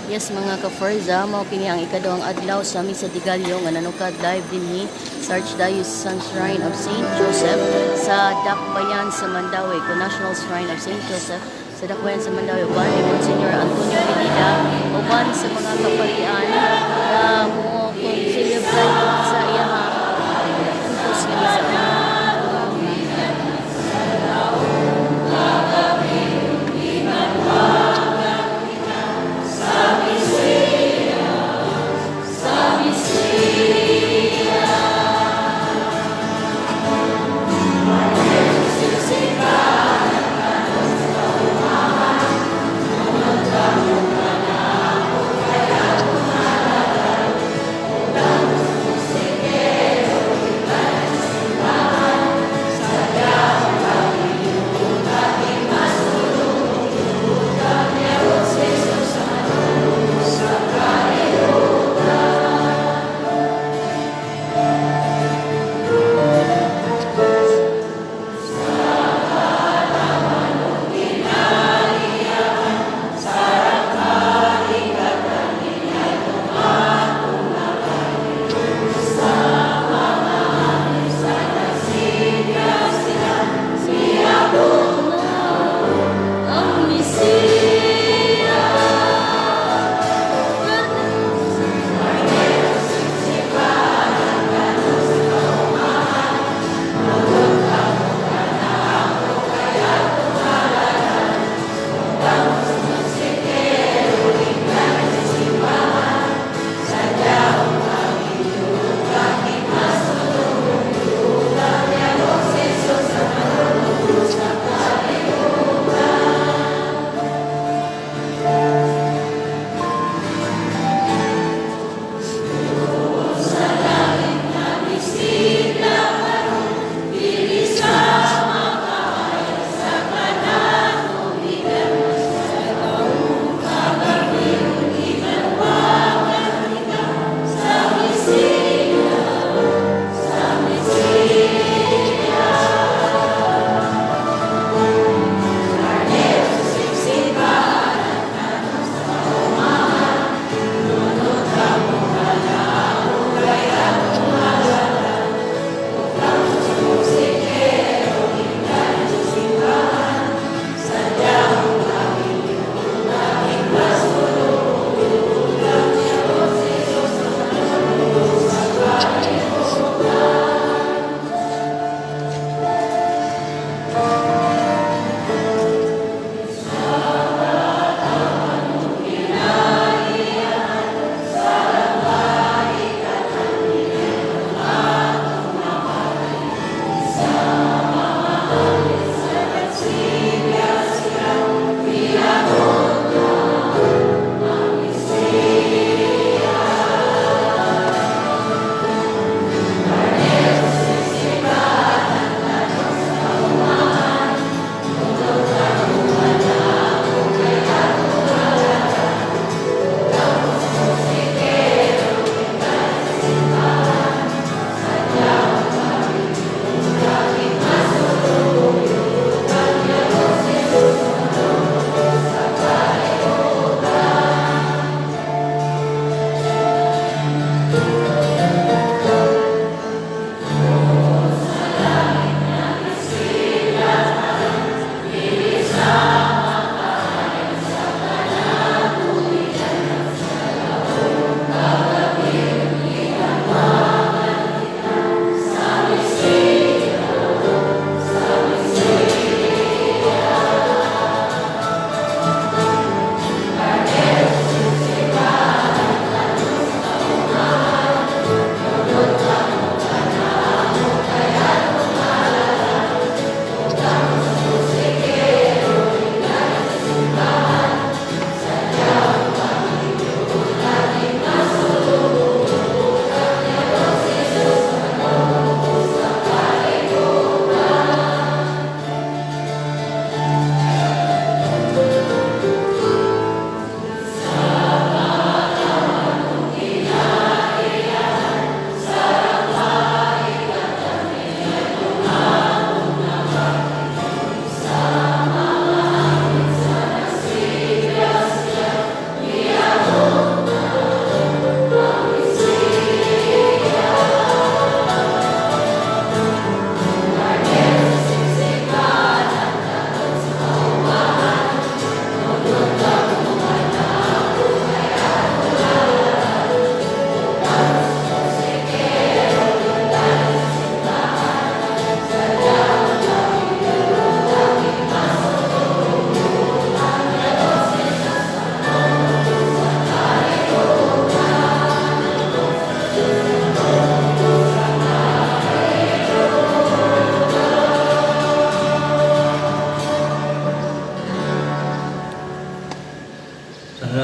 Yes, mga ka-Forza, mao kini ang ikaduhang adlaw sa Misa de Gallo nga nanukad live dinhi sa Archdiocesan Shrine of St. Joseph sa Dakbayan sa Mandaue, ko National Shrine of St. Joseph sa Dakbayan sa Mandaue, uban ni Monsignor Antonio Pineda, uban sa mga kaparian na mo celebrate sa iyahang puntos nga misa.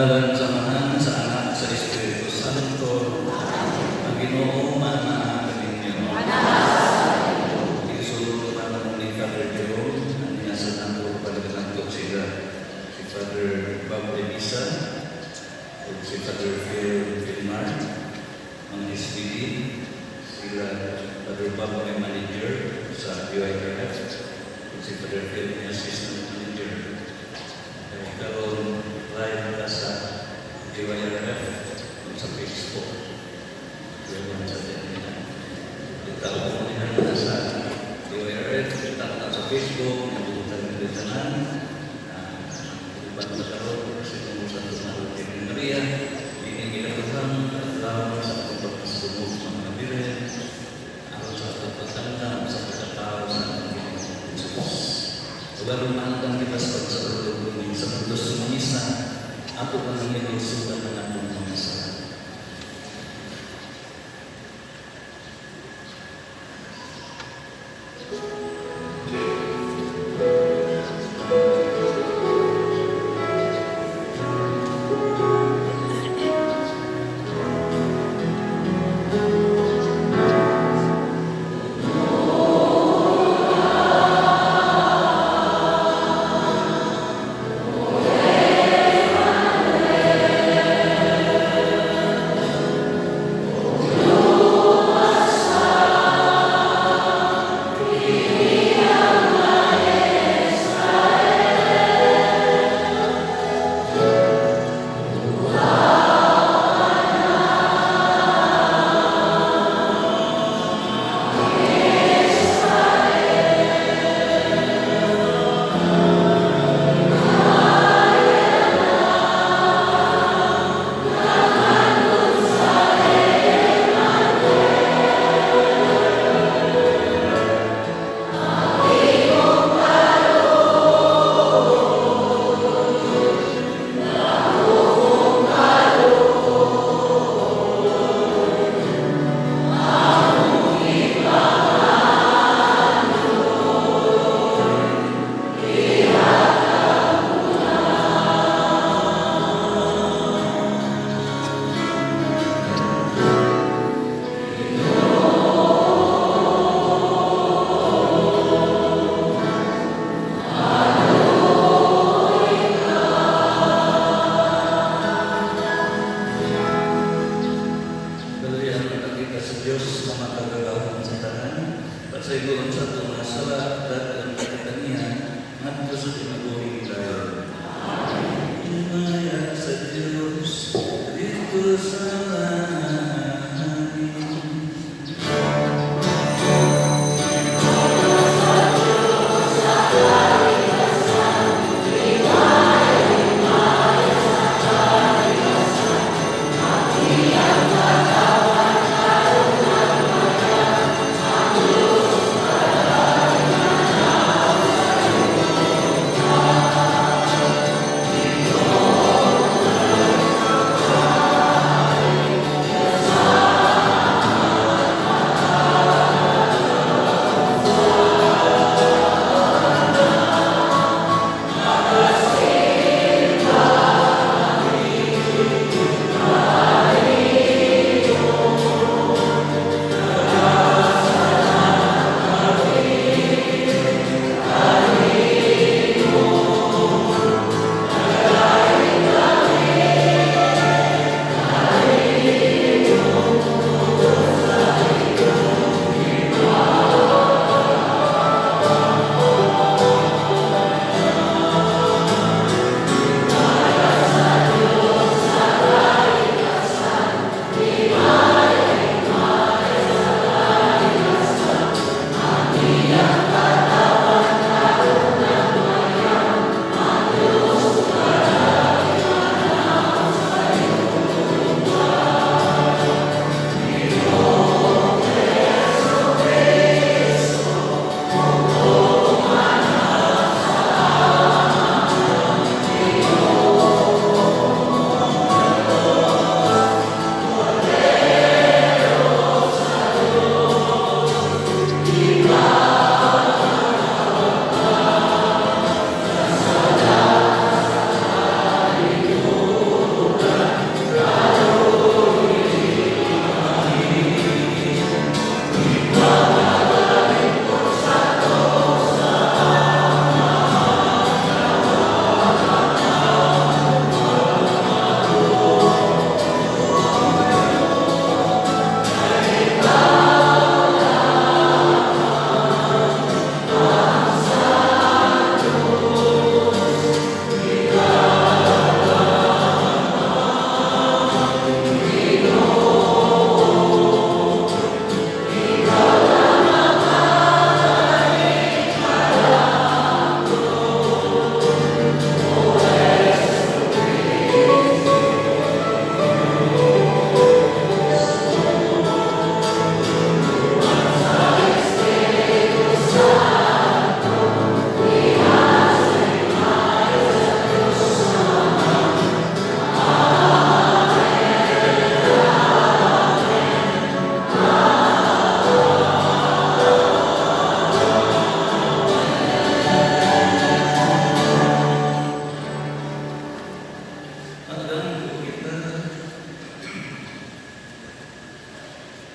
Ngalan sa Amahan, sa Anak, sa Espiritu Santo, ang Ginoo maanaa kaninyo. Isulong naman ni Father Jerome, ang niya sa nato pagkananto sila, si Father Bob Elisa, ug si Father Phil Filmar, mga SPD, sila Father Bob ay manager sa BYRF, ug si Father Phil ay assistant manager. Kaya karon live ka sa BYRF ug sa Facebook. Yun sa nila. Itaw ko nila sa BYRF, itaw na sa Facebook, nabutan nila tanan. Uban sa karon kasi kung sa Tumaro Maria, ini ginagawa adlaw sa atong pagpasumog sa mga biren, aron sa atong pagtanda sa pagkatao sa atong Ginoong Jesus. Ug aron maandam kita sa pagsaulog sa pulos sa misa, ato kang ginisugan ng atong mga sala.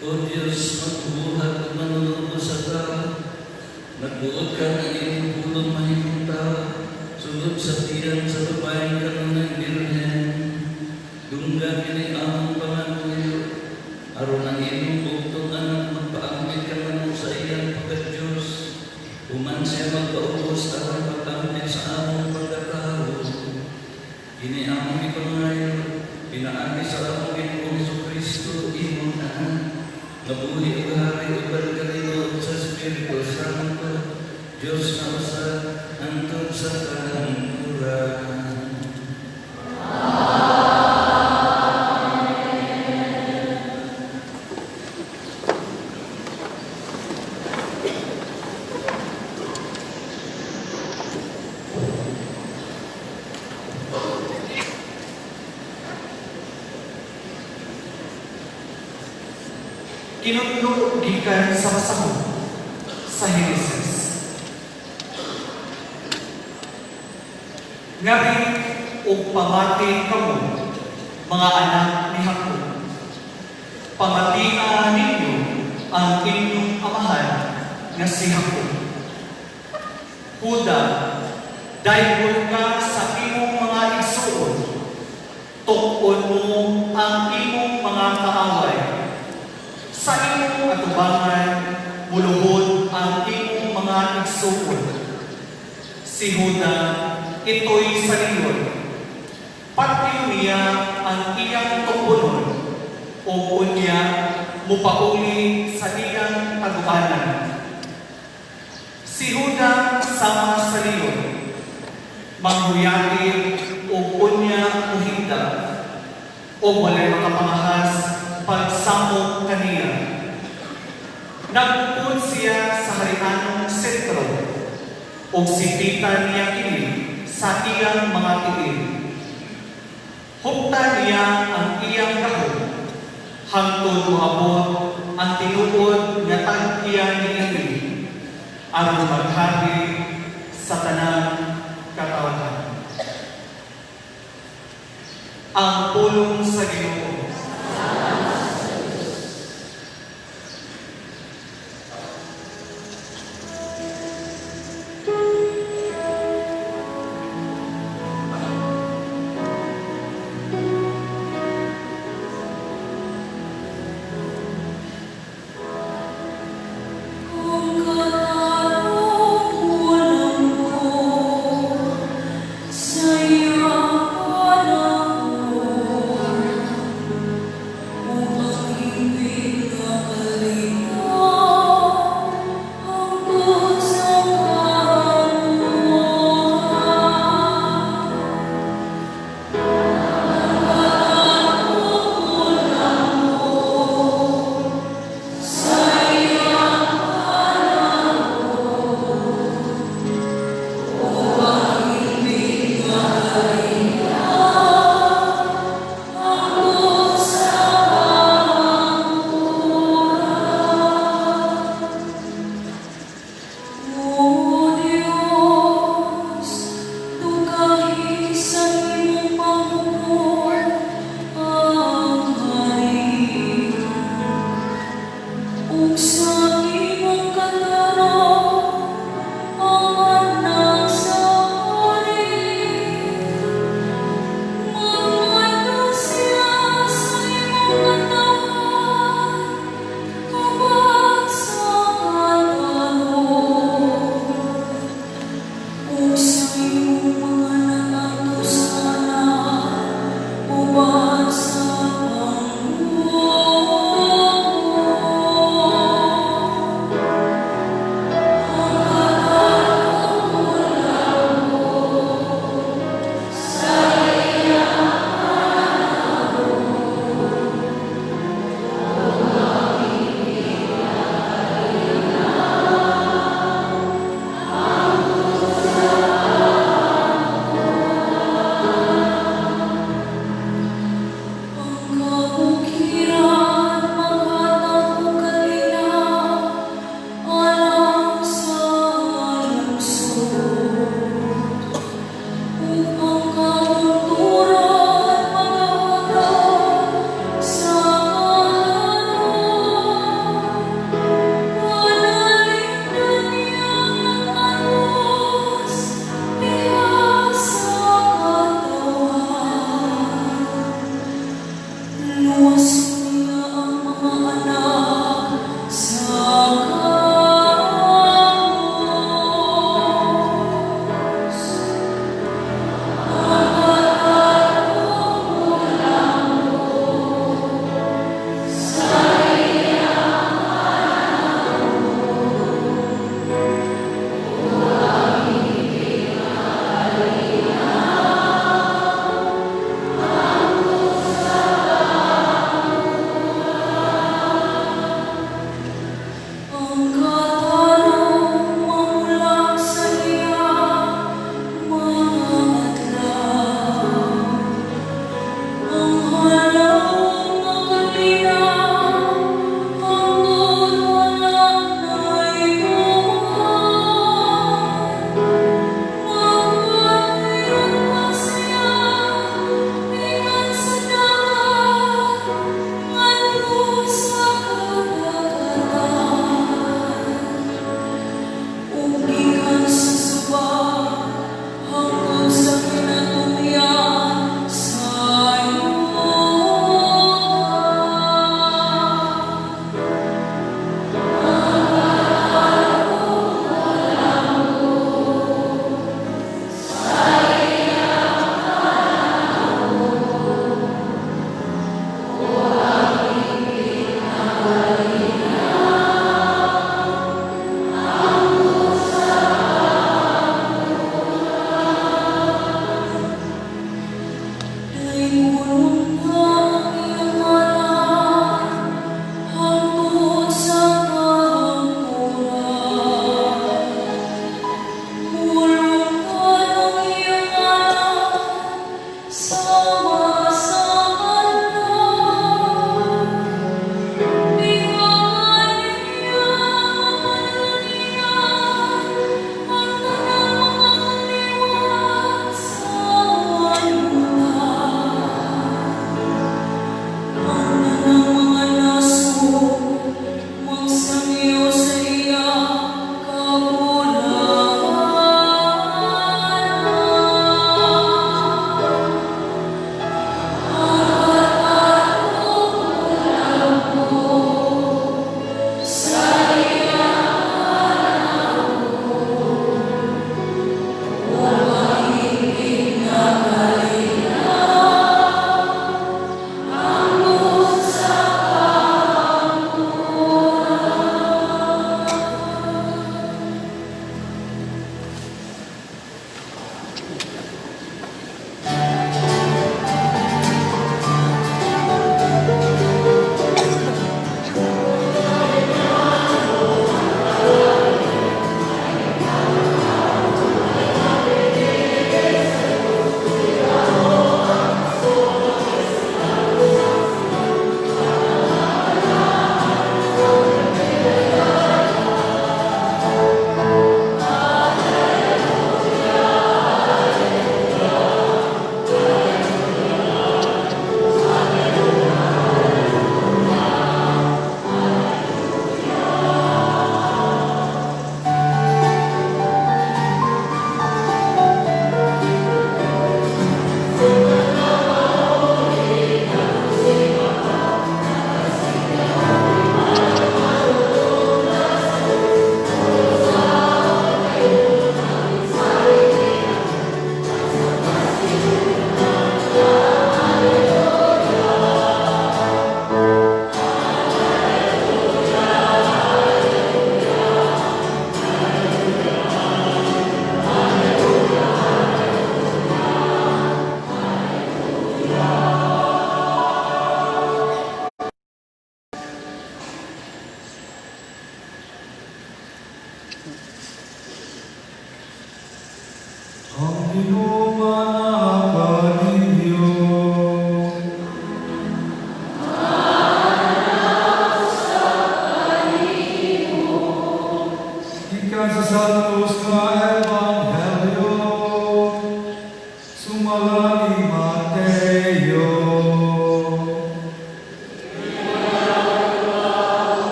O Diyos, magbuhat ug manunubos sa tao, nagbuot ka nga imong pulong mahimong tao, sulod sa tiyan sa babaeng kanunay birhen. Dungga kini among pangamuyo, aron ang imong bugtong anak magpaambit kanamo sa iyang pagka-Diyos, human siya magpaubos aron pag-ambit sa among pagkatao. Kini among ipangayo, pinaagi sa among Ginoong Kristo, imong anak, nga buhi ug hari uban kanimo sa Espiritu Santo, Diyos nga usa, hangtod sa kahangturan. Kinutlo gikan sa masahom sa Henesis. Ngari ug pamati kamo, mga anak ni Jacob. Pamatia ninyo ang inyong amahan nga si Jacob. Huda, daygon ka sa imong mga igsuon. Tuk-on mo ang imong mga kaaway. Sa imong atubangan, muluhod ang imong mga igsuon. Si Huda, ito'y sa leon. Patyo niya ang iyang tumbonon, o unya mupauli sa iyang taguanan. Si Huda sama sa leon, manghuyatin o unya muhigda, o walay makapangahas pagsamok kaniya. Nagupod siya sa harianong sentro, o sipitan niya kini sa iyang mga tiil. Hupta niya ang iyang gahom, hangtod moabot ang tinuod nga tag-iya niini, aron maghari sa tanang katawhan. Ang pulong sa Ginoo. Kung katarong kulang ko sa iyong panahon,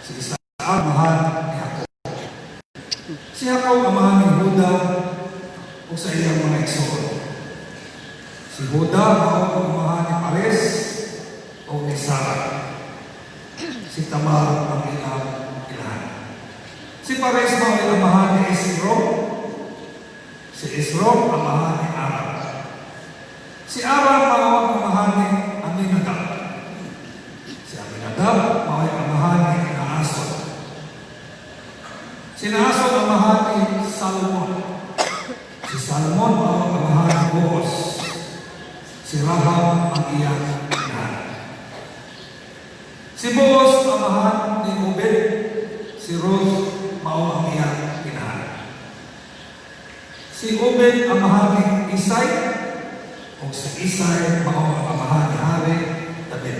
Si Isaac amahan ni Jacob. Si Jacob amahan ni Juda ug sa iyang mga igsoon. Si Juda mao ang amahan ni Pares ug ni Zara. Si Tamar ang ilang inahan. Si Pares mao ang amahan ni Esrom. Si Esrom amahan ni Aram. Si Aram mao ang amahan ni Aminadab. Si Aminadab mao ang amahan ni Naason. Si Naason amahan ni Salmon. Si Salmon mao ang amahan ni Boaz. Si Rahab ang iyang inahan. Si Boaz amahan ni Obed. Si Ruth mao ang iyang inahan. Si Obed amahan ni Isai ug si Isai mao ang amahan ni Hari David.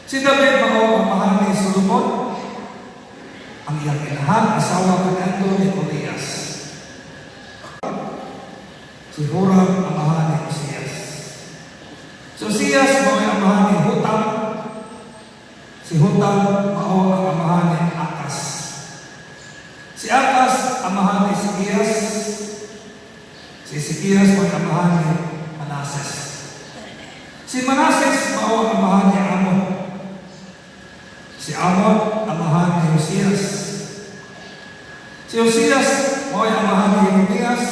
Si David mao ang amahan ni Solomon. Ang iyang inahan, asawa kaniadto ni Urias. Si Huram amahan ni Osias. Si Osias mao ang amahan ni Hutam. Si Hutam mao ang amahan ni Akas. Si Akas amahan ni Ezekias. Si Ezekias mao ang amahan ni Manases. Si Manases mao ang amahan ni Amon. Si Amon amahan ni Josias. Si Josias mao ang amahan ni Jeremias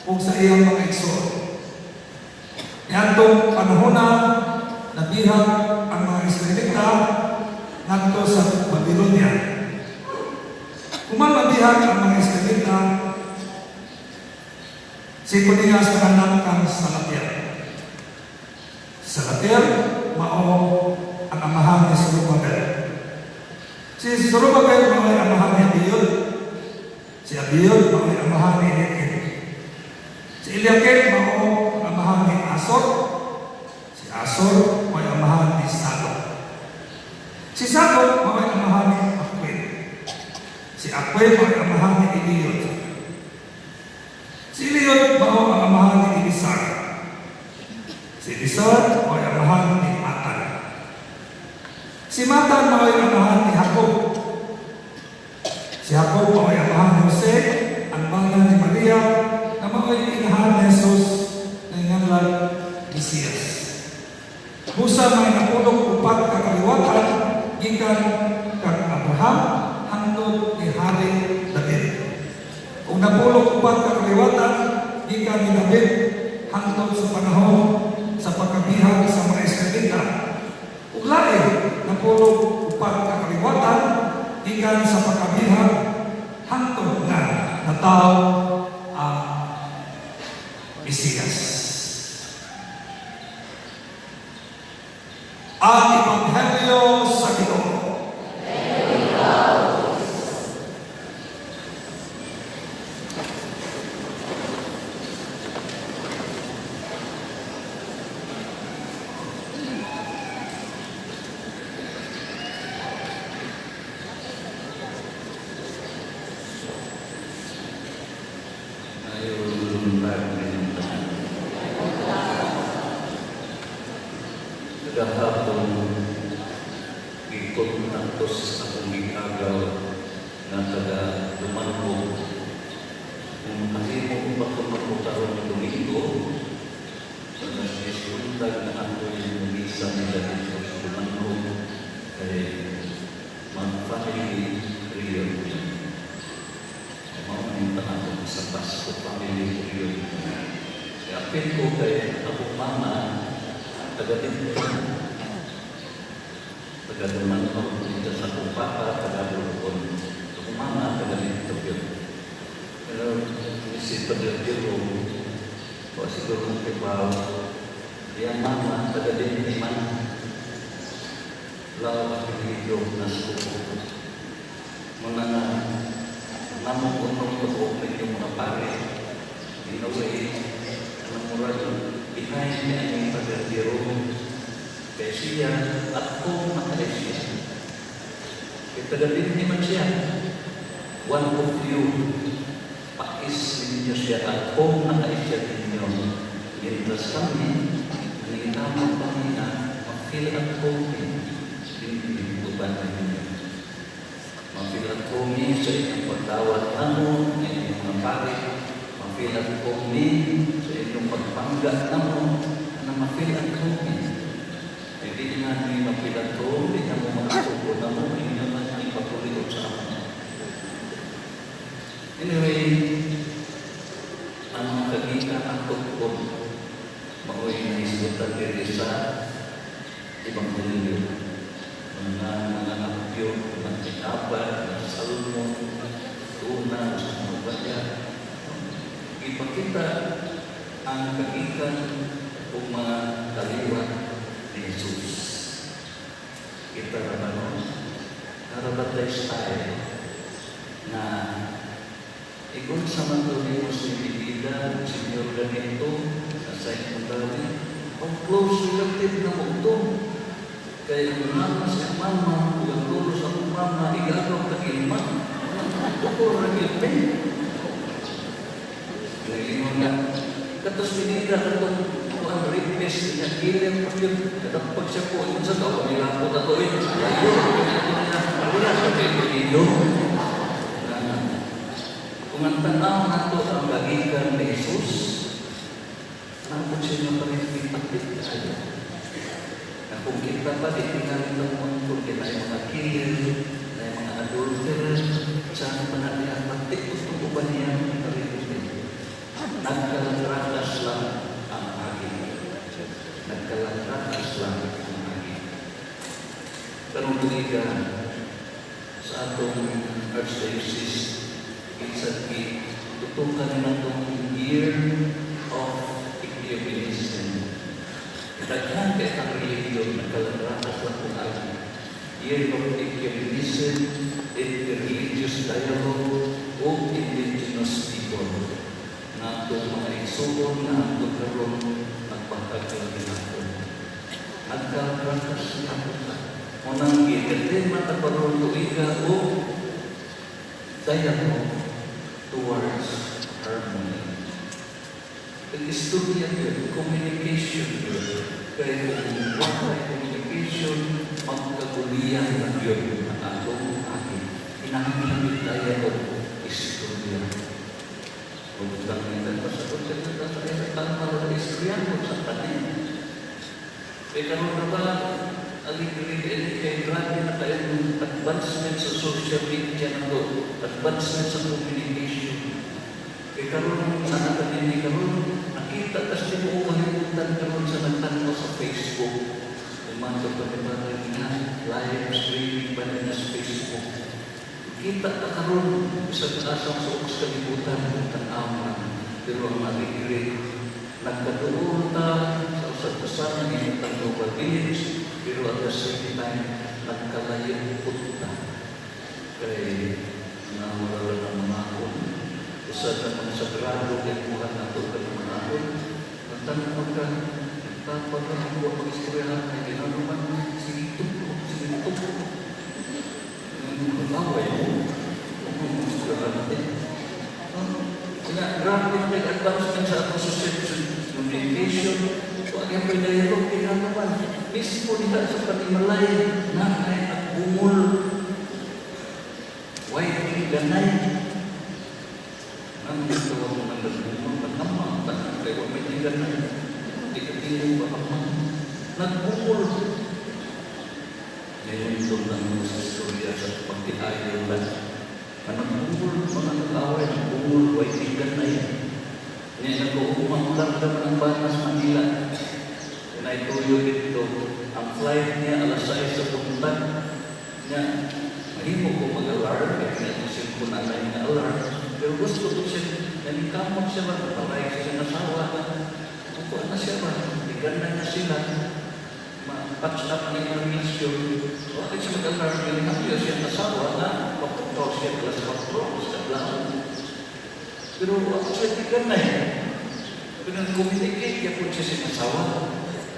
ug sa iyang mga igsoon. Niadtong panahona, nabihag ang mga Israelita ngadto sa Babylonia. Human mabihag ang mga Israelita, si Conias anak kang Salatiel. Salatiel mao ang amahan ni Zerubbabel. Si Zerubbabel mao ang amahan ni Abiud. Si Abiud mao ang amahan ni Eliakim. Si Eliakim mao ang amahan ni Asor. Si Asor mao ang amahan ni Sadok. Si Sadok mao ang amahan ni Akwin. Si Akwin mao ang amahan ni Eliud. Si Eliud mao ang amahan ni Elisar. Si Elisar mao ang amahan ni Matan. Si Matan mao ang amahan ni Jacob. Si Jacob mao ang amahan ni Jose, ang bana ni Maria, na mao'y inahan ni Jesus na inganlan Mesiyas. Busa may napulog upat ka kaliwatan gikan kang Abraham hangtod ni Hari David. Ug napulog upat ka kaliwatan gikan ni David hangtod sa panahon sa pagkabihag sa mga Israelita. Ug lain napulog upat ka kaliwatan gikan sa pagkabihag hangtod nga natawo ang Mesiyas. Ang Ebanghelyo sa Ginoo. Maayong buntag ninyong tanan. Kagahapon, gikontaktos akong giagaw nga taga Dumanhog. Kung makahimo pa ko karon Domingo, alas 10 buntag na ako'y misa nila dito sa Dumanhog kay mag-family reunion. Mao ni panahon sa Pasko, family reunion. Kaya apil ko kay akong mama, taga dito. Taga Dumanhog dito sa akong papa, taga Buluon. Akong mama, taga dito yun. Pero si Padre Jerome, o siguro kung kibaw, iyang mama, taga din man. Lao apelyido na suko. Muna nga, namong unong tuok ninyo mga pare. In a way, anong murag behind ni aning Padre Jerome, kay siya, ako makalis siya. Kay taga din man siya. One of you, pakis ninyo siya at home nakaisya ninyo. Mientras kami, nangitamang kami na mag-feel at home hindi uban ninyo. home mi sa inyong pagdawat namo, sa inyong mga pari, ma-feel at home mi sa inyong pagpangga namo, na ma-feel at home mi. Hindi nga mi ma-feel at home, hindi na mo makasuko namo, hindi naman ipatuloy sa amo. Anyway, ang mga kagikan ang tukod, mao'y nahisgutan diri sa Ebanghelyo. Mga ngapyo, mga tinapay, mga salmon, tuna, sa mga baya. Ipakita ang kagikan o mga kaliwat ni Jesus. Kita ra ba, no? Karabatay style na igon sa man to nimo si Bibida, Senyor ganito, sa inyong dali, ang close relative na mo ito. Kaya ang mama sa mama, ug ang lolo sa akong mama, igagaw kag ilma. Tukor ra gyud be. Ngayon nga, katos binida katong kuan rapist niya, killer pa yun. Kadapag siya po, yun sa tao, nilapot ato eh. Wala sa kay. Kung ang tanaw nato ang kagikan ni Jesus, nabot siya nga paningpatid kayo. Na kung kita pa, di tingaling ng mundo, kita yung mga killer, na yung mga adulterer, saan pa natin ang pati, gusto ko ba niya ang karibin? Nagkalanrakas lang ang agi. Nagkalanrakas lang ang agi. Pero tuliga sa atong Archdiocese, isang tutukan na itong Year of Ecumenism. Daghan kay ang religion, nagkalanrakas lang kung agi. Year of Ecumenism, Interreligious Dialogue, o Indigenous People na itong mga igsuon na hangtod karon nagpangkagkal nato. Nagkalanrakas na ta. Unang gitema ta karon tuiga o dialogue towards harmony. Pag-istorya yun, communication yun. Kaya kung wala communication, magkaguliyan na yun ang atong akin. Kinahanglan yung dialogue, istorya. Pagutang nila, pasabot sa nila sa tama na istorya mo sa tanin. Kaya karon na ba, aligri kay grabe na kayo ng advancement sa social media na to, advancement sa communication. Kaya karon sa nakadini karon, nakita tas di mo kalimutan karon sa nagtanaw sa Facebook. Umanto pa ni Padre nga, live streaming ba niya sa Facebook. Kita ka karon sa asang sa sa kalibutan, tanaw na. Pero ang aligri, nagkaduol ta sa usag-usag ng inyong global village, pero at the same time, nagkalayo pud ta. Kay nawala ng mga akon. Usa sa mga sagrado kay buhat nato kay mga akon. Nagtanong ka, nagtapag ka ang buhat mag-istoryahan kay ginanuman, sige tuko, sige tuko. Nag-away mo, kung mag-istoryahan natin. Kaya grabe na kay advancement sa atong social communication. Huwag yung may dialogue, ginagawa. Mismo diha sa panimalay, nanay at bungol. Why ganay? Ano yung tawag mo ng nagbungol? Nagkamang, tanang kayo, may ganay. Di ka tingin ba kamang? Nagbungol. Ngayon doon lang mo sa istorya sa pagtiayon lang. Na nagbungol, mga nag-away, nagbungol, why ganay? Ngayon nag-uumang lang ng Banas, Manila. Naituyo dito. Ang flight niya alas 6 sa buntag. Niya, mahimo ko mag-alarm. Kaya niya itong cellphone na na alarm. Pero gusto ko siya, nanikamot siya ba, naparay siya sa asawa. Kukuha na siya ba, bigyan na niya sila. Ma-patch up niya ang relasyon. Bakit siya mag-alarm? Ganyan siya asawa na papuntaw siya alas 4 sa adlaw. Pero ako siya bigyan na eh. Pero nag-communicate, kaya po siya sa asawa.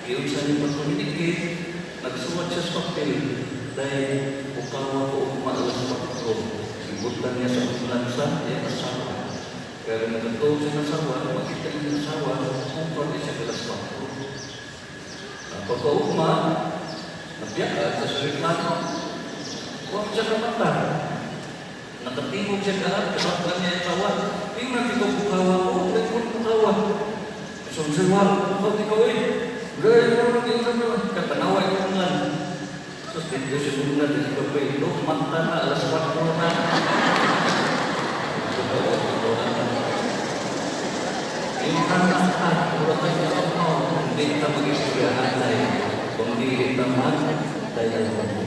Iyon sa niya pag-communicate, nagsuwat siya sa papel dahil bukawa ko ugma alas 4. Ibutan niya sa ambulansya, iya asawa. Pero nagatuo siya ng asawa, makita niya ng asawa, kumpara niya siya alas 4. Pagkaugma, nabiyaka sa aeroplano, huwag siya kamata. Nakatingog siya kahat, kasama niya ang sawa. Tingnan ikaw bukawa ko, ikaw bukawa. So, siya, bukaw ikaw eh. Gaya mo lang yung ano, katanawa yung nga. So, dito siya muna, dito pa ito, mata na, alas 4 na. So, yung anak ka, mura tayo ako, hindi ta mag-istoryahan tayo, kung di ta mag-dialogue.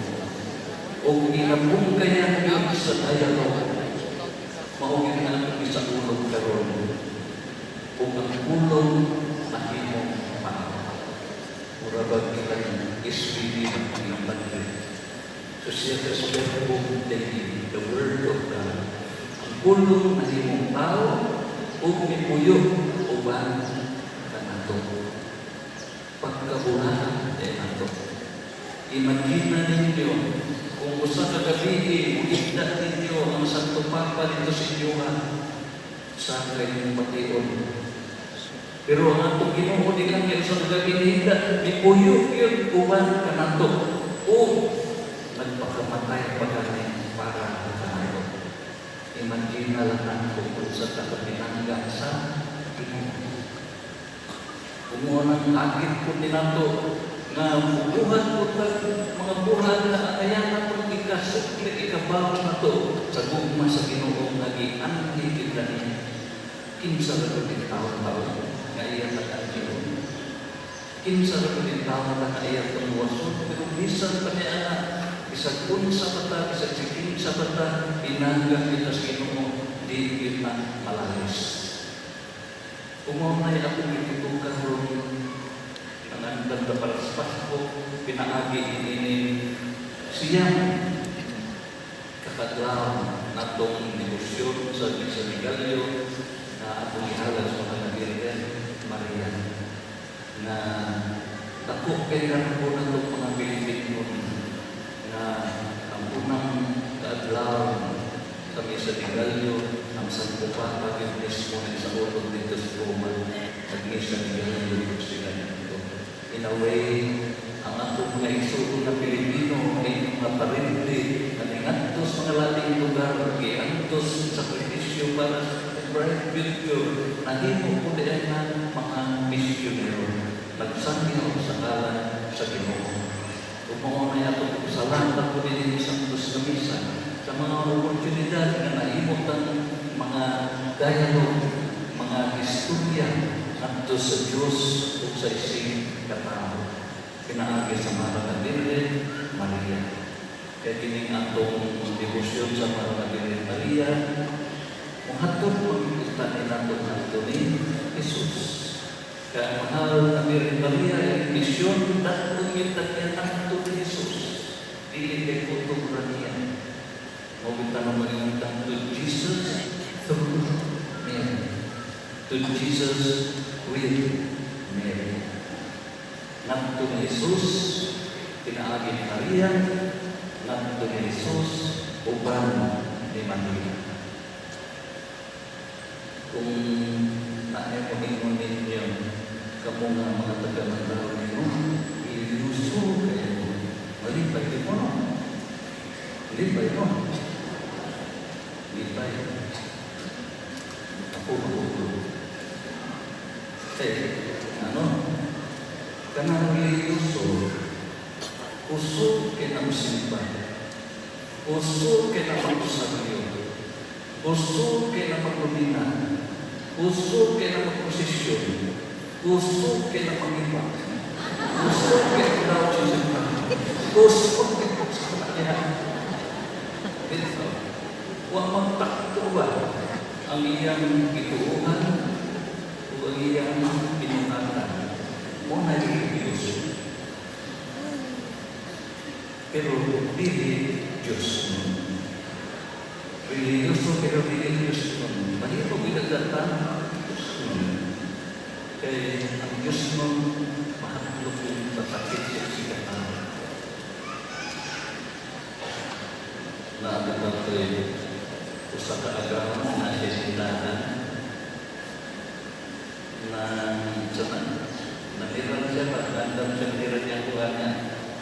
O ginabong kaya yun sa dialogue, maugin na ang sa ulog karon. Kung ang pulong mahimong tao. Mura bag ilang SVD ng mga. So siya sa verbum Dei, the word of God. Ang pulong mahimong tao, ug mipuyo uban kanato. Pagkabulaan ay nato. Imagine ninyo kung usa ka gabi muigda ninyo ang Santo Papa dito sa inyo sa kayong bation. Pero ang atong Ginoo di lang kay usa ka gabi nihigda, mipuyo gyud uban kanato. O nagpakamatay pa gani para kanato. Imagine na lang nato kung sa kapinangga sa Ginoo. Kung nang akit ko ninato nga buhat ko tag mga buhat na kaya natong ikasukli ikabaw nato sa gugma sa Ginoo nga gianhi kita niya. Kinsa ra gud taon-taon nga iya tagaan. Kinsa ra gud taon nga iya tungwason, pero bisan pa niya ana, bisag unsa pa ta, bisag si kinsa pa ta, pinangga kita sa Ginoo, di kita malalis. Kung mao na akong gitutukan ron ang andam na para sa Pasko, pinaagi ini siyang kakadlaw natong negosyo sa Misa de Gallo na atong ihalad sa mga Birhen Maria na dako kay po natong mga Pilipino na ang unang kaadlaw sa Misa de Gallo, ang Santo Papa yung mismo na sa ulog dito sa Roma, nag-Misa de Gallo sila dito. In a way, ang atong mga igsuon na Pilipino ay mga parente na ningadto sa mga laing lugar, giantos sa sakripisyo para sa bright future, nahimo po diay nga mga misyonero, nagsangyaw sa ngalan sa Ginoo. Ug mao na atong salamat po din sa Santos na Misa sa mga oportunidad nga nahimo tang mga dialogue, mga istorya ngadto sa Dios ug sa isig katao. Pinaagi sa Mahal na Birhen Maria. Kaya kining atong debosyon sa Mahal na Birhen Maria, muhatod pagkita ni nato ngadto ni Jesus. Kaya Mahal na Birhen Maria ay misyon datong kita niya ngadto ni Jesus. Dili kay kutob ra niya. Mao bitaw na to Jesus through Mary. To Jesus with Mary. Ngadto ni Jesus, pinaagi ni Maria, ngadto ni Jesus, uban ni Maria. Kung naay mo ingon ninyo, kamo nga mga taga-Mandaue ninyo, iluso kayo. Malipay di mo, no? Lipay, no? Lipay. Ako magulo. Eh, ano? Kanang religyoso, usog kay na musimba, usog kay na magusaryo, usog kay na maglumina, usog kay na magprosesyon, usog kay na mangiba, usog kay na daw sa simba, usog kay na sa kanya. Dito, wa magtakto ba ang iyang gituohan o ang iyang binuhatan? Mo na religyoso. Pero dili Diyos nun. Religyoso pero dili Diyos nun. Mahimo ginagata Diyos nun. Kay ang Diyos nun mahadlok yung pasakit sa sikatao. Naabot tayo usa ka agaw na siya sindahan na sa namiran siya, pagkandam siya, namiran niya kuha niya.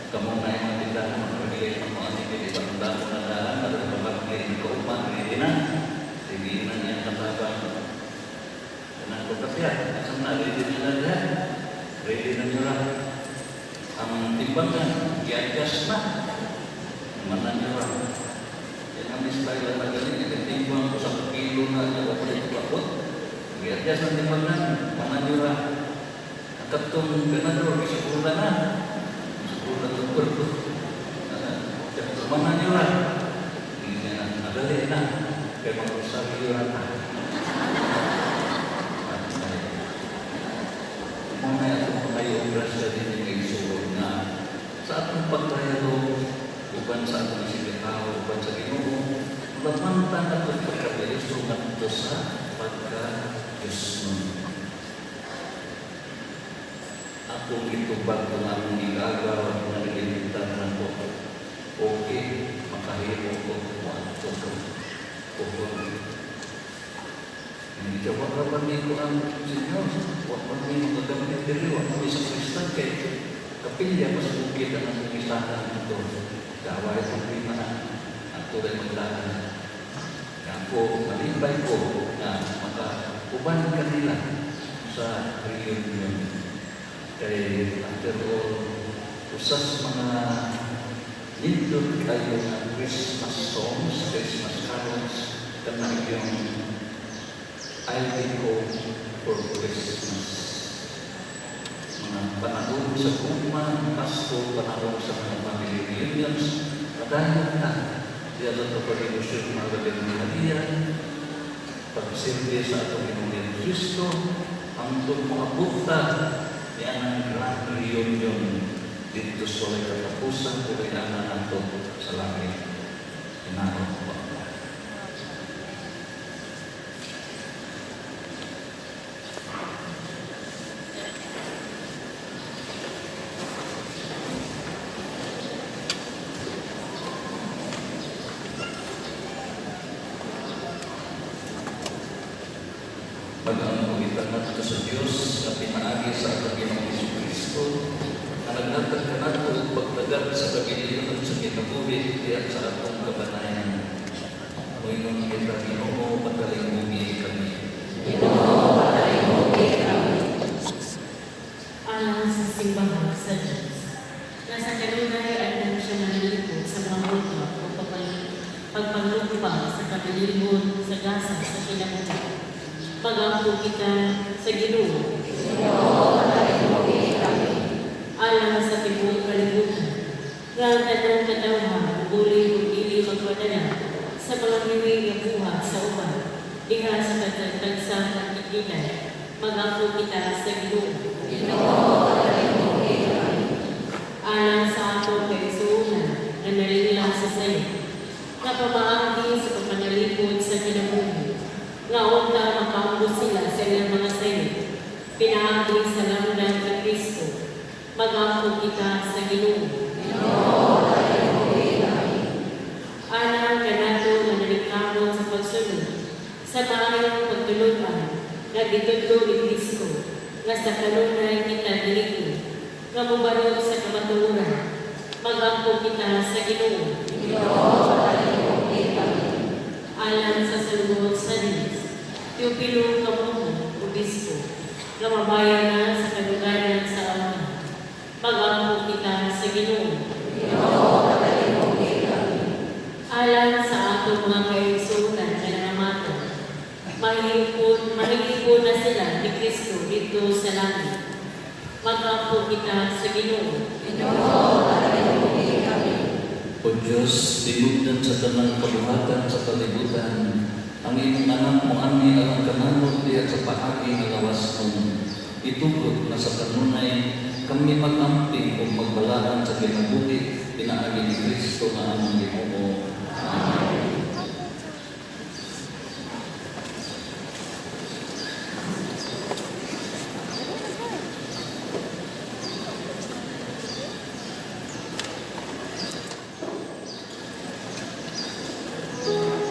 Kamu na yung mga tindahan, mga pagkilay, mga ano, hindi ba ang damo na daan, at ang pagkilay, kauman, hindi. Tapya, asam na, ready na na diha. Ready na nyo ra. Ang timbangan, i-adjust na. Manan nyo ra. Yan ang style na galing. Timbang ko sa kilo na niya ko dito kapot. I-adjust ang timbangan, manan nyo ra. Ang katong ganador, isukula na. Isukula ng purpo. Manan nyo ra. Nadali na. Kaya mag-usap yun na. Mga atong pangayong grasya din yung isuod na sa atong pagkayalo, uban sa atong isibitaw, uban sa Ginoo, lamantan atong pagkabiliso ngadto sa pagka-Diyos nun. Akong gitubag kung akong gigagaw at nagilitan na ko, okay, makahimo ko, muadto ko, ukon. Hindi ka wala pa ni ko ang Senyor, wala pa ni magagamit diri, wala pa ni sa Kristan kay kapilya mas bukid ang akong isahan ito. Gaway problema na ang tulay maglaan. Ako, malipay ko na makauban kanila sa reunion. Kay after all, usas mga nindot kayo na Christmas songs, Christmas carols, kanang yung I'll be home for Christmas. Mga panahon sa gugma, Pasko, panahon sa mga family reunions, padayon na diya sa ito pag-ilusyon mga galing ni Maria, pagsilbi sa atong Ginoong Kristo, hangtod moabot ta niya ang grand reunion dito sa walay katapusan o kailangan nato sa langit. Hinaot ko. Mag-ampo kita ngadto sa Dios nga pinaagi sa atong Ginoong Kristo nga naghatag kanato og pagtagat sa kabilion sa kinabuhi diha sa atong kabanayan. Moingon kita, Ginoo, patalinghugi kami. Ginoo, patalinghugi kami. Alang sa simbahan sa Diyos, na sa kanunay ay siya nanalipot sa mga multo o pagpanglugpa sa kabilihon sa gasa sa kinabuhi. Mag-ampo kita sa Ginoo. Ginoo, patalinghugi kami. Alang sa tibuok kalibutan, nga ang tanang katawhan mubulig ug dili magpadala sa mga hiwi nga buhat sa uban, diha sa tagsa katigilan. Mag-ampo kita sa Ginoo. Ginoo, patalinghugi kami. Alang sa atong kaigsuonan nga nalinglang sa sayo, nga pamaagi sa pagpanalipod sa kinabuhi, nga unta makaambot sila sa ilang mga sayo, pinaagi sa lamdam ni Kristo. Mag-ampo kita sa Ginoo. Ginoo, patalinghugi kami. Alang kanato nga naligkamot sa pagsunod sa maayong pagtulun-an nga gitudlo ni Kristo, nga sa kanunay kita giligid, nga mobarog sa kamatuoran. Mag-ampo kita sa Ginoo. Ginoo, patalinghugi kami. Alang sa salubot sa Dios, Teopilo Kamuho, Obispo, nga mabaya na sa kaduganan sa Ama. Mag-ampo kita sa Ginoo. Ginoo, patalinghugi kami. Alang sa atong mga kaigsuonan nga nangamatay, mahihipon na sila ni Kristo dito sa langit. Mag-ampo kita sa Ginoo. Ginoo, patalinghugi kami. O Diyos, tinubdan sa tanang kabuhatan sa kalibutan, ang imong anak mo ani alang kanamo diha sa paagi nga lawas mo. Itugot na sa kanunay kami mag-amping ug magbalaan sa kinabuhi pinaagi ni Kristo nga among Ginoo. Amen. Amen.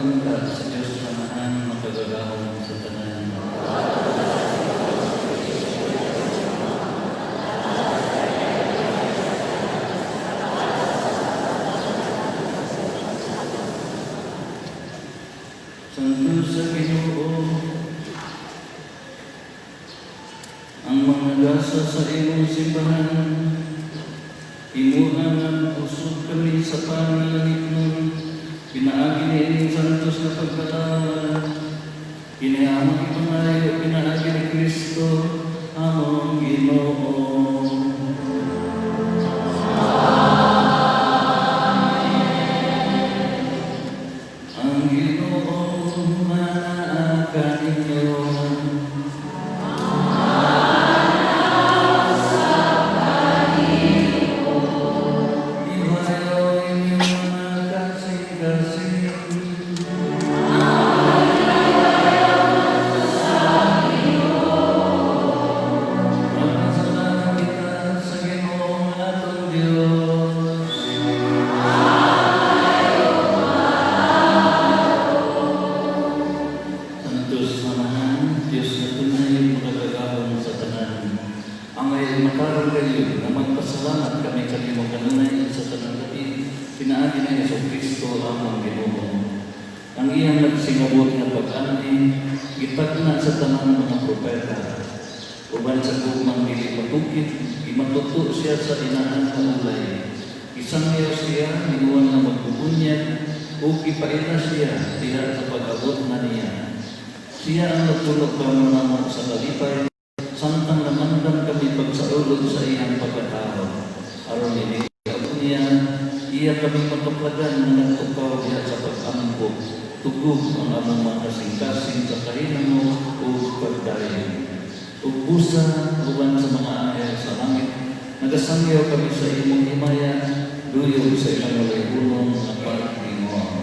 Unta sa Dios Amahan makagagahom sa tanan. Santo sa Ginoo, ang mga gasa sa imong simbahan, imuha nga usog kami sa pangalangitnon, pinaagi niining santos na pagkalawan, kini among ipangayo, pinaagi ni Kristo, among Ginoo. Ang Ginoo manaa kaninyo. Iwayo inyong mga kasing-kasing. Magpasalamat kita sa Ginoo atong Dios. Santos Amahan, Diyos na tunay makagagahom sa tanan. Angay matarong kayo na magpasalamat kami kanimo kanunay sa tanang gabi, pinaagi ni Hesus Kristo among Ginoo. Ang iyang nagsingabot nga pag-anhi, gitagna sa tanang mga propeta. Uban sa gugmang dili matukit, imatuto siya sa inahan nga ulay. Isangyaw siya, niuwan nga magbubunyag, ug ipaila siya diha sa pag-abot na niya. Siya ang nagtulog kamo namo sa kalipay, samtang namandam kami pagsaulog sa iyang pagkatao. Aron ini niya, iya kami makaplagan nga nagtukaw diha sa pag-ampo. Tugog ang among mga kasing-kasing sa kahinamo ug pagdayon. Ug busa uban sa mga anghel sa langit, nagasangyaw kami sa imong himaya, duyog sa ilang walay hulong nga pag-ingon.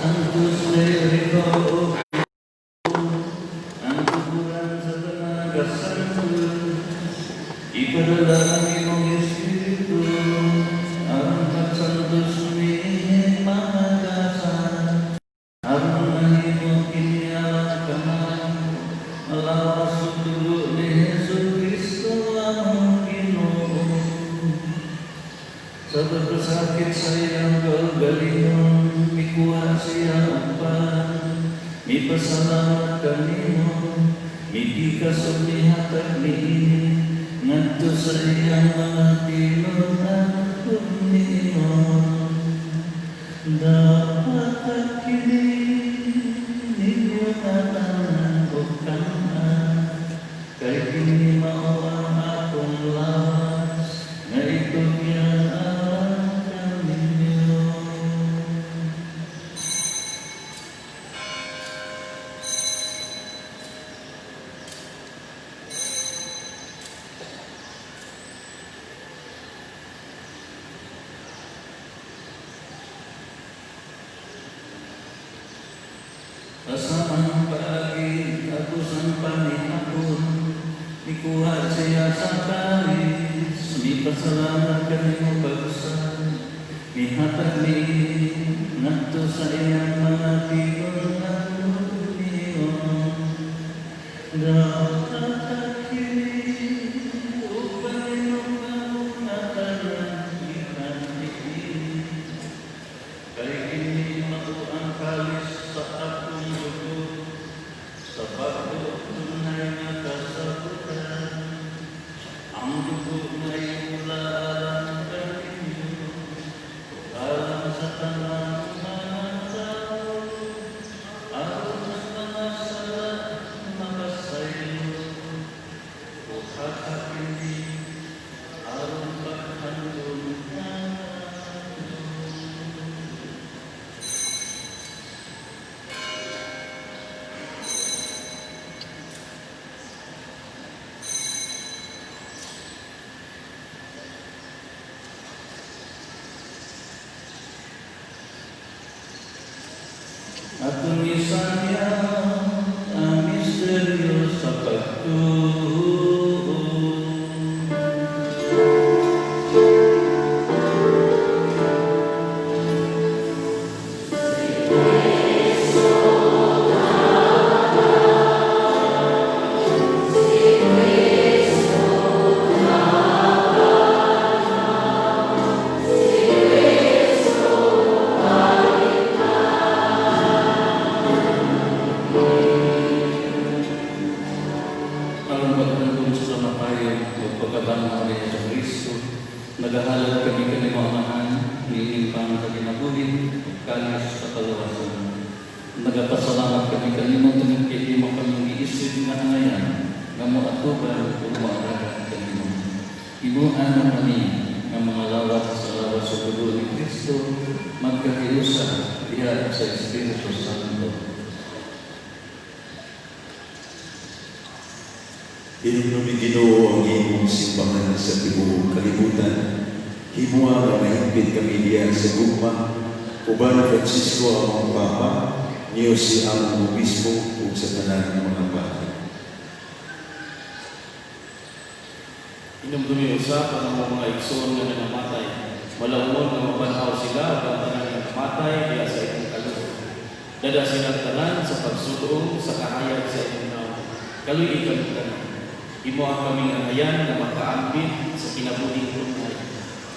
Santos Leriko, ang tuburan sa tanang kasantos, ipadala ang imong Espiritu, ang pagsantos ni mga gasa, aron mahimo kini ang kamay, alawas ug dugo ni Hesus Kristo among Ginoo. Sa pagkasakit sa iyang kaugalingon, mikuha siya og pan, mipasalamat kanimo, mipikas ug mihatag niini, ngadto sa iyang mga tinunan ug niingon. Dapat kini ninyo tanan ug kan-an, kay kini mao ang akong lawas, nga itugyan alang kaninyo. Asa ang paagi agos ang panihapon, mikuha siya sa kalis, mipasalamat kanimo pag-usab, mihatag niini ngadto sa iyang mga tigunglanon. Dawata kini ug paninong nga tanan gikan niini. Kay kini mao ang kalis sa akong dugo, sa bag-o tunay nga kasabutan. Ang dugo nga imula alang kaninyo, ug alang sa tanang mga tao, aron ang mga sala mapasaylo. Buhata kini aron paghandom nako. Atong isangyaw ang misteryo sa pagtuo. Aron paghandom sa kamatayon ug pagkabanhaw ni Hesukristo, nagahalad kami kanimo, Amahan, niining pangkaginabuhi ug kalis sa kaluwasan. Nagapasalamat kami kanimo tungod kay imo kaming giisip nga angayan nga moatubang ug moalagad kanimo. Himoa na kami nga mga lawas sa lawas ug dugo ni Kristo magkahiusa diha sa Espiritu Santo. Hinumdumi, Ginoo, ang imong simbahan sa tibuok kalibutan. Himoa nga mahigpit kami diha sa gugma uban ni Francisco among Papa, ni Jose among Obispo ug sa tanan mga pari. Hinumdumi usab ang among mga igsoon nga nanamatay. Malawon nga mabanhaw sila ug ang tanan nga namatay diha sa imong kaluoy. Dad-a silang tanan sa pagsuloong sa kahayag sa imong nawong. Kaluy-i kami tanan. Himoa kaming angayan nga makaambit sa kinabuhing tunay.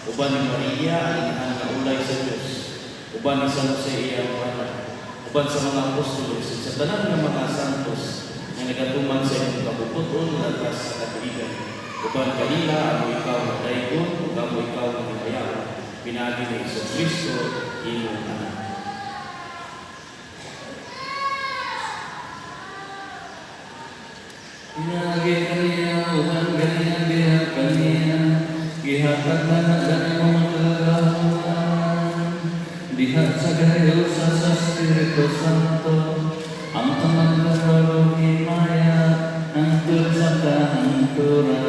Uban ni Maria, ang inahan nga ulay sa Dios. Uban ni San Jose iyang bana. Uban sa mga apostoles ug sa tanan nga mga santos nga nagatuman sa imong kabubut-on latas sa katuigan. Uban kanila amo ikaw nga daygon ug amo ikaw nga himayaon pinaagi ni Hesukristo, imong Anak. Pinaagi kaniya, uban kaniya, diha kaniya, gihatag na na kanimo makagagahom, diha sa kahiusa sa Espiritu Santo, ang tanan nga himaya, hangtod sa kahangturan.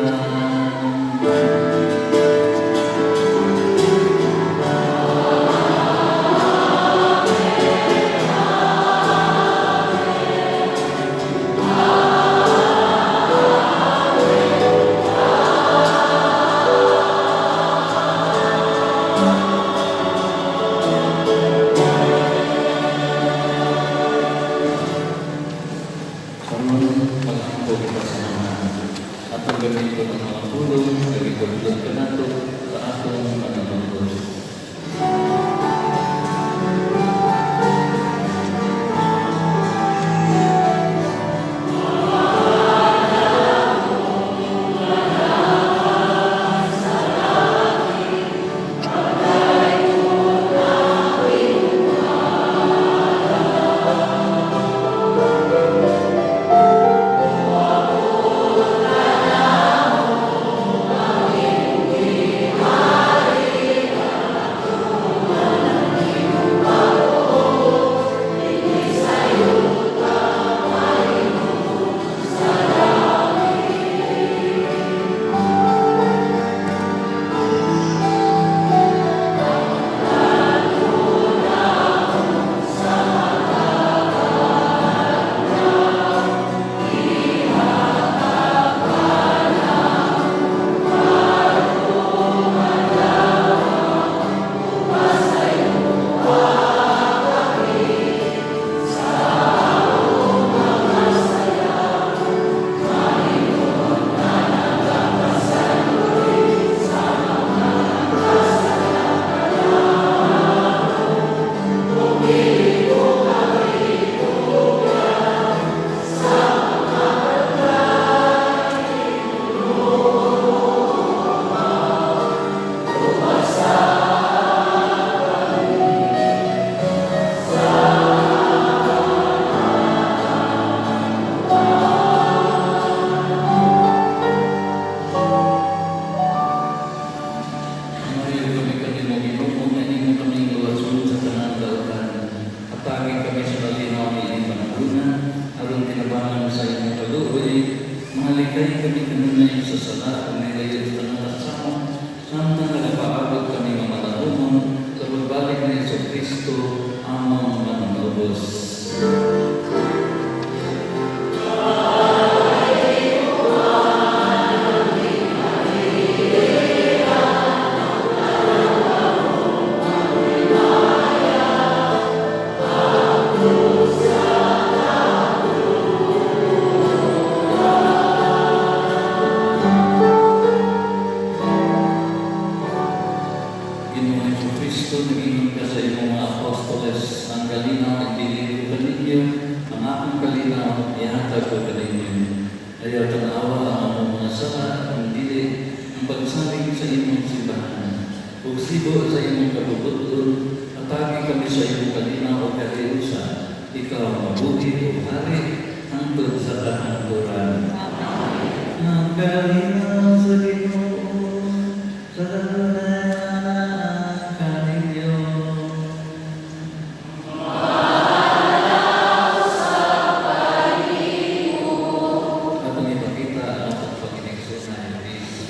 Ginoong Kristo, nag-ingon ka sa imong mga apostoles, ang kalinaw ibilin ko kaninyo, ang akong kalinaw ihatag ko kaninyo. Ayaw tanawa ang among mga sala, ang dili, ang pagsalig sa imong simbahan. Ug sibo sa imong kabubut-on, atagi kami sa imong kalinaw o kahiusa. Ikaw ang mabuhi o hari, hangtod sa kahangturan. Ang kalinaw sa Ginoo, sa tanan kaninyo. Atong ipakita ang atong pagkinaigsuonan. Peace.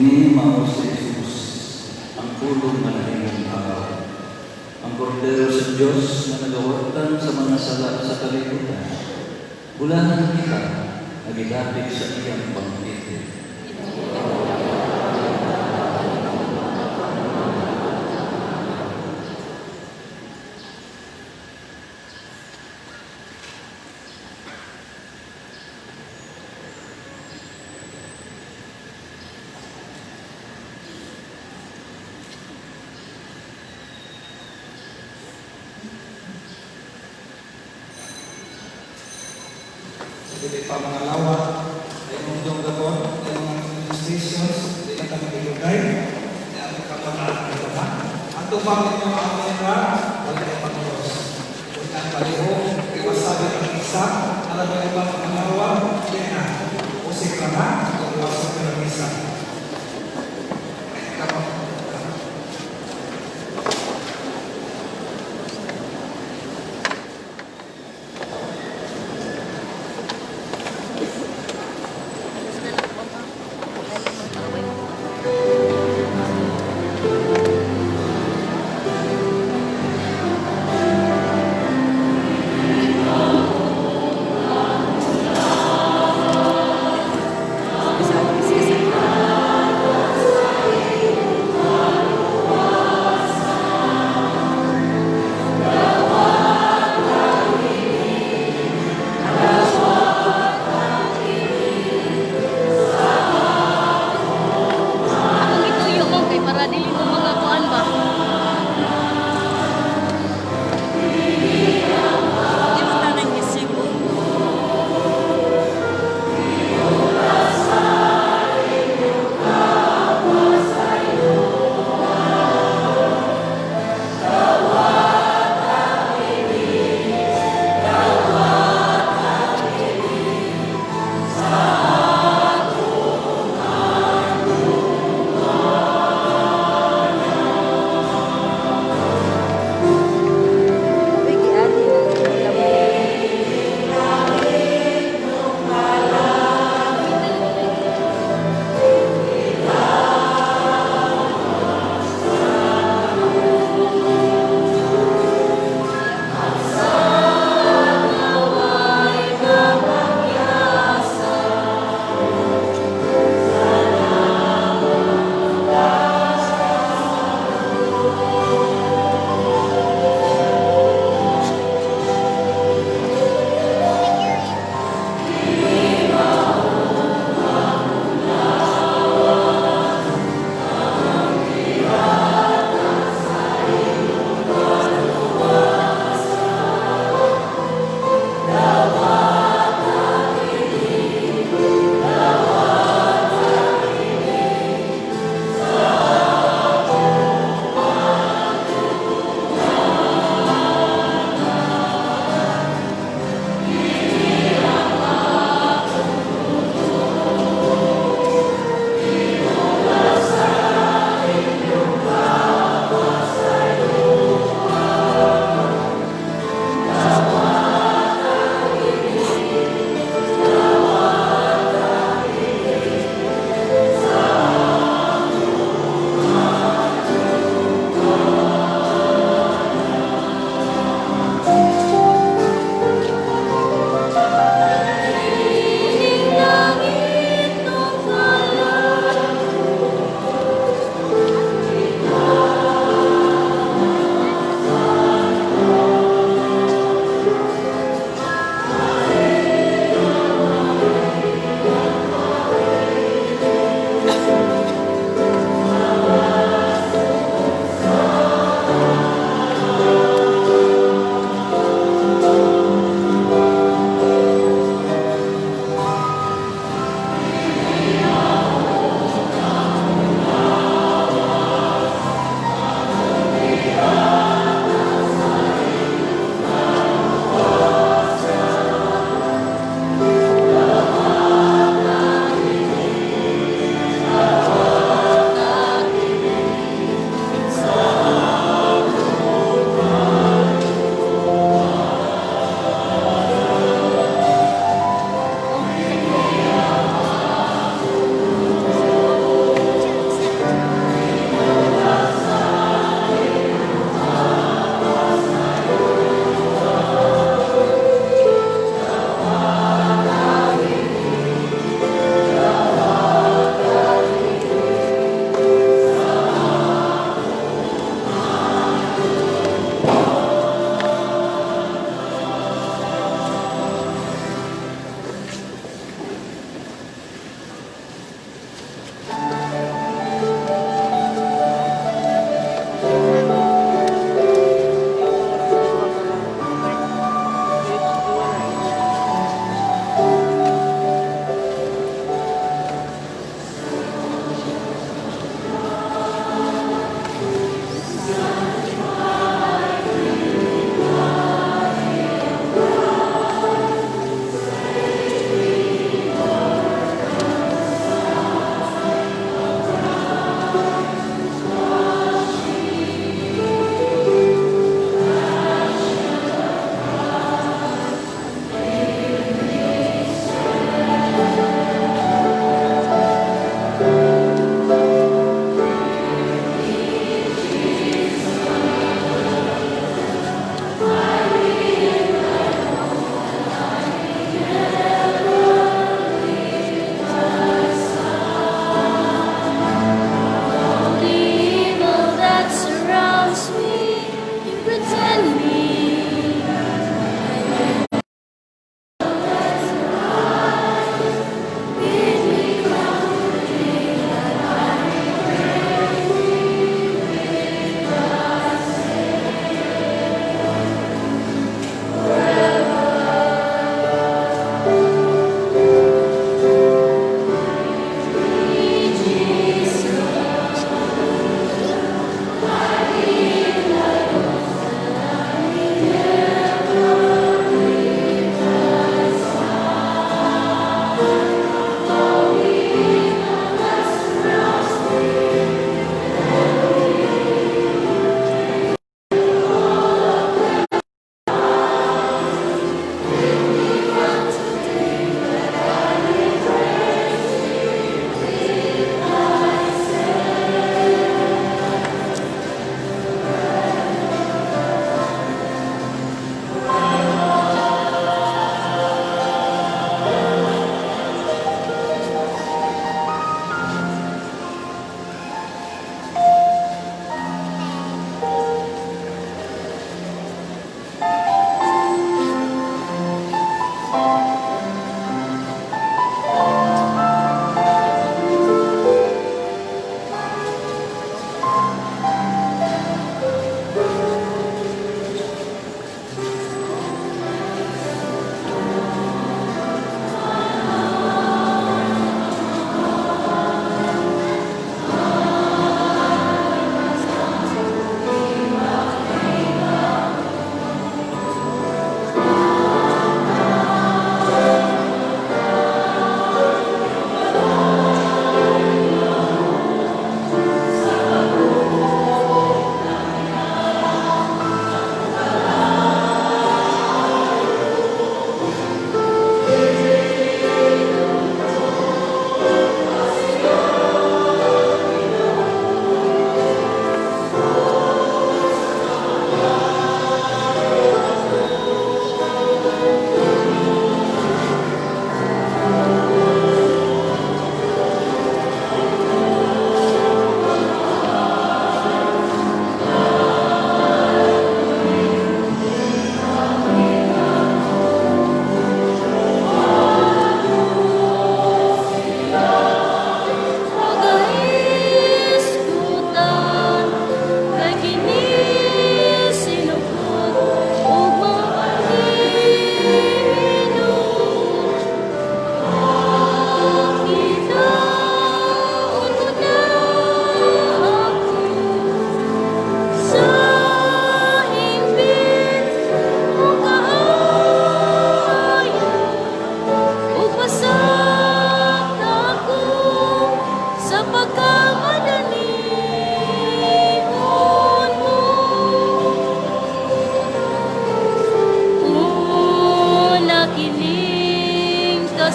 Ini mao si Jesus, ang pulong nga nahimong tao. Ang kordero sa Dios nga nagawartan sa mga sala sa kalibutan. Bulahan kita nga gidapit sa iyang bangkete. Dili pa mga lawat, ay mundong gabon, ay mga administrations, di na kami ilugay, ay ang kapataan ng ba? Ato bang ninyo ang mga wala ay panglos. Kung ang paliho, iwasabi ang isa, alam mo ibang mga lawat, di na. Usik ka na, kung iwasabi ang isa. Ay kapag Amen.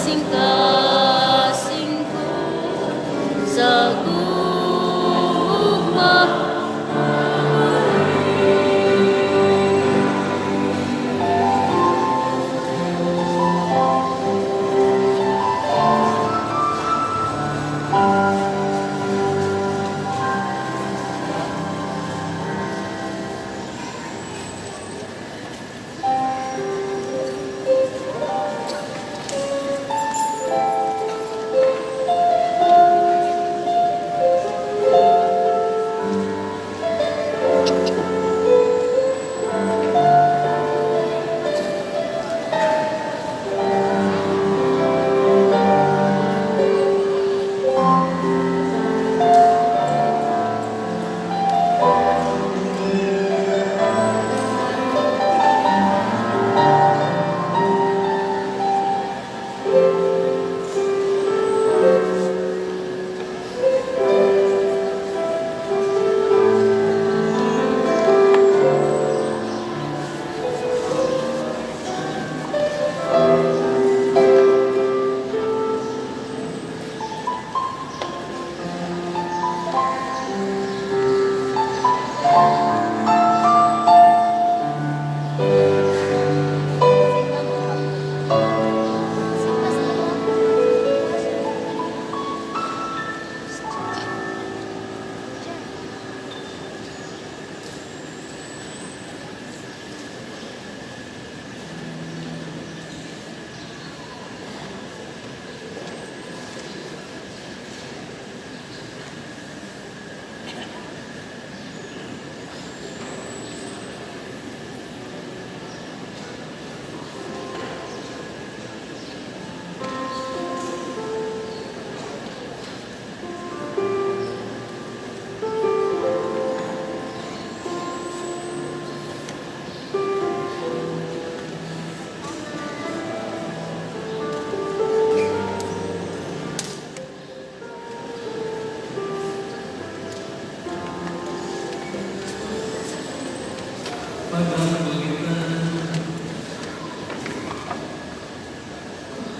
Kasing-kasing ko sa gugma.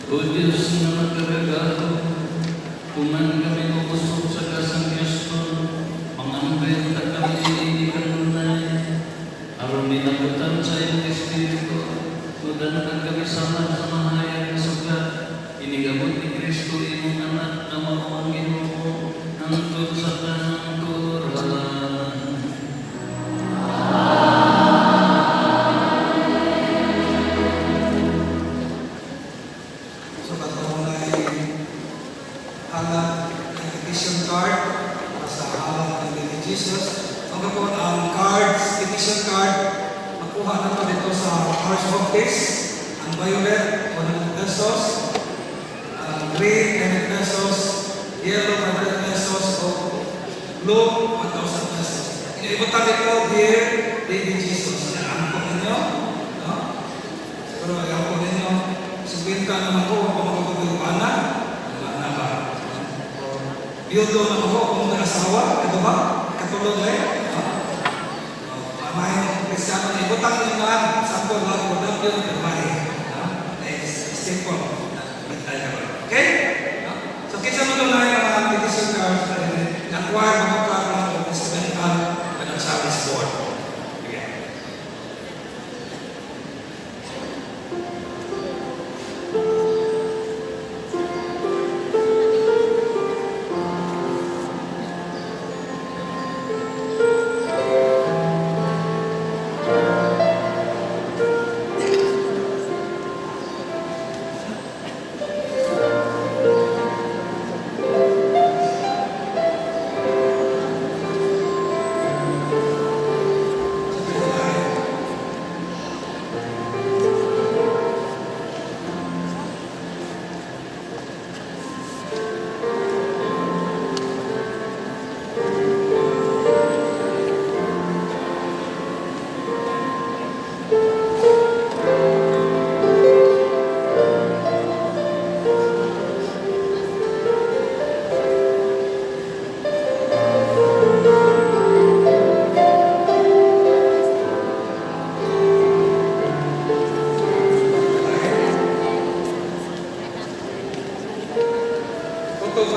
O Diyos na magkagagaho, kuman kami kukusog sa kasang Diyos ko, pangandoy ta kami niini kanunay, aron nilabutan sa iyong Espiritu, mudanatan kami sama sa mahayag na sugat, inigabot ni Kristo imong anak na mao ang Ginoo, hangtod sa kanangturan. So katong ay halad ng petition card para sa halad ng Baby Jesus. Ang po ang cards, petition card, makuha na to dito sa Arch Office. Ang violet, 100 pesos. Ang green, 100 pesos. Yellow, 500 pesos. O blue, 1,000 pesos. Iniibutang dito, "Dear Baby Jesus." Yan ang po ninyo. No? Siguro, ang po ninyo, 50 naman ko, kung makapag ana, ana ba? Biyudo na ako kung may asawa, ito ba? Katulog eh. No? Pamahin ng Kristiyano na ibutang ninyo nga, sample lang, kung na yun, pamahin. No? Simple. Okay? No? So, kinsa mo doon na yung mga petition cards na na-acquire mga card ng instrumental ng service board. Okay.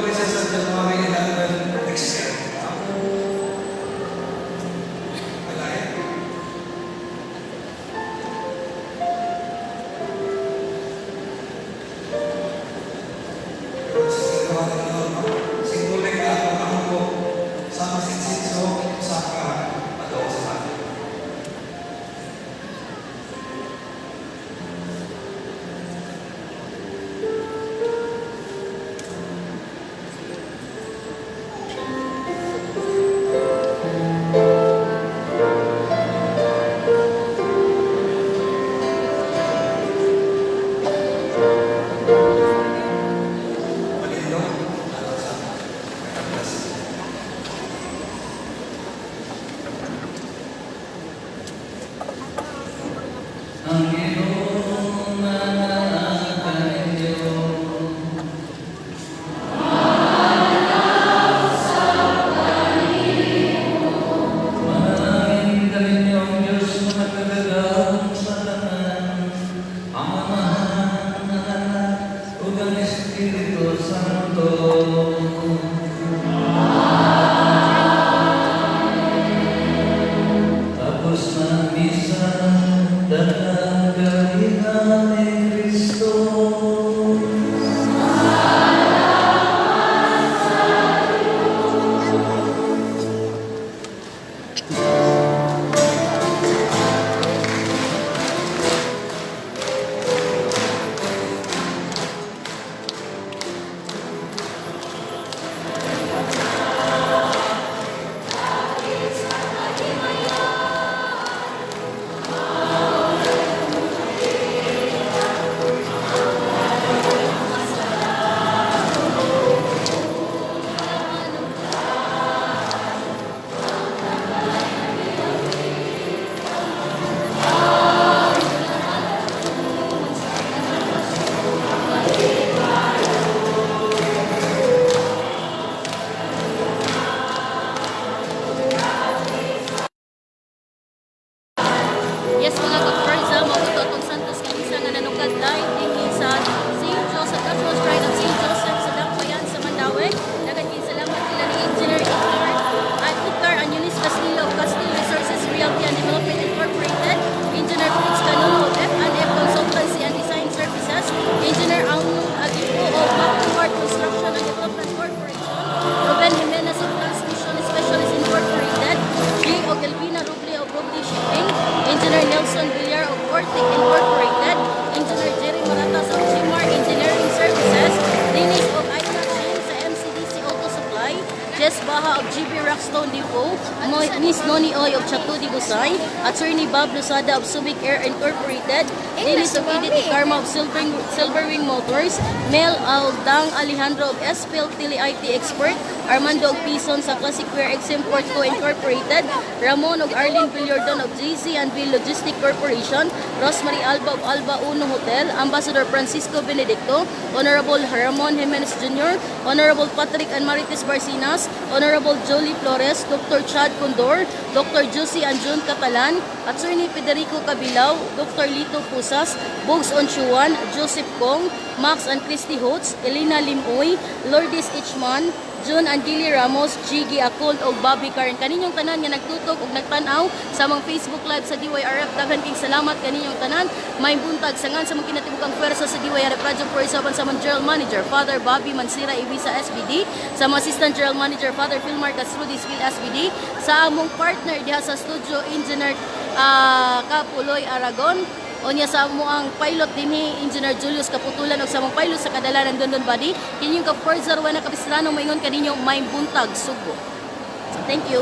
pa rin siya sa January 11 next year. Alay. Pero sa January no? Singuling na ako ako sa masinsitso sa ka padaw sa atin. Malino, sa God bless. Ang Ginoo kaniyo. Manalangin kaninyo ang Diyos na makagagahom sa tanan, ang Amahan, ang Anak, ug ang Espiritu Santo. Tapos na ang misa, daghang kalinaw ni Kristo. Yes, mga ka-Forza, mao to atong Santos Misa nga nanukad live dinhi sa St. Joseph National Shrine of St. Joseph sa Dakbayan sa Mandaue. Daghan kayong salamat nila ni Engineer Edgar at Edgar and Eunice Castillo of Castillo Resources Realty and Development Incorporated, Engineer Felix Canuno of F&F Consultancy and Design Services, Engineer Arnold Aguipo of Backward Construction and Development Corporation, Ruben Jimenez of Transmission Specialist Incorporated, J. Ogelvina Ruble of Ruble Shipping, Engineer Nelson Villar of Ortic Incorporated, Engineer Jerry Maratas of Gmar Engineering Services, Dennis of Aina Chin sa MCDC Auto Supply, Jess Baha of GB Rockstone Depot, Miss Noni Oy of Chateau de Gusay, Attorney Bob Lozada of Subic Air Incorporated, Dennis of Edith Karma of Silverwing Motors, Mel Aldang Alejandro of SPL Tele IT Expert, Armando og Pison sa Classic Wear Export Co. Incorporated, Ramon og Arlene Villordon of JC and V Logistic Corporation, Rosemary Alba of Alba Uno Hotel, Ambassador Francisco Benedicto, Honorable Ramon Jimenez Jr., Honorable Patrick and Marites Barcinas, Honorable Jolie Flores, Dr. Chad Condor, Dr. Josie and June Catalan, Attorney Federico Cabilao, Dr. Lito Pusas, Bogs Onchuan, Joseph Kong, Max and Christy Hotz, Elena Limoy, Lourdes Ichman, June Angeli Ramos, Gigi Acol ug Bobby Karen. Kaninyong tanan nga nagtutok ug nagtan-aw sa among Facebook Live sa DYRF, daghan kayong salamat kaninyong tanan. May buntag sa ngan sa mga kinatibukang pwersa sa DYRF Radyo Pwersa sa among General Manager Father Bobby Mansira Ibiza SBD, sa among Assistant General Manager Father Philmar Castrudis Phil SBD, sa among partner diha sa studio Engineer Kapuloy Aragon, unya sa amo ang pilot dinhi Engineer Julius Kaputulan ug sa among pilot sa kadalanan Dondon Body, kinyong ka Forza Rowena Capistrano moingon kaninyo may buntag Subo. Thank you.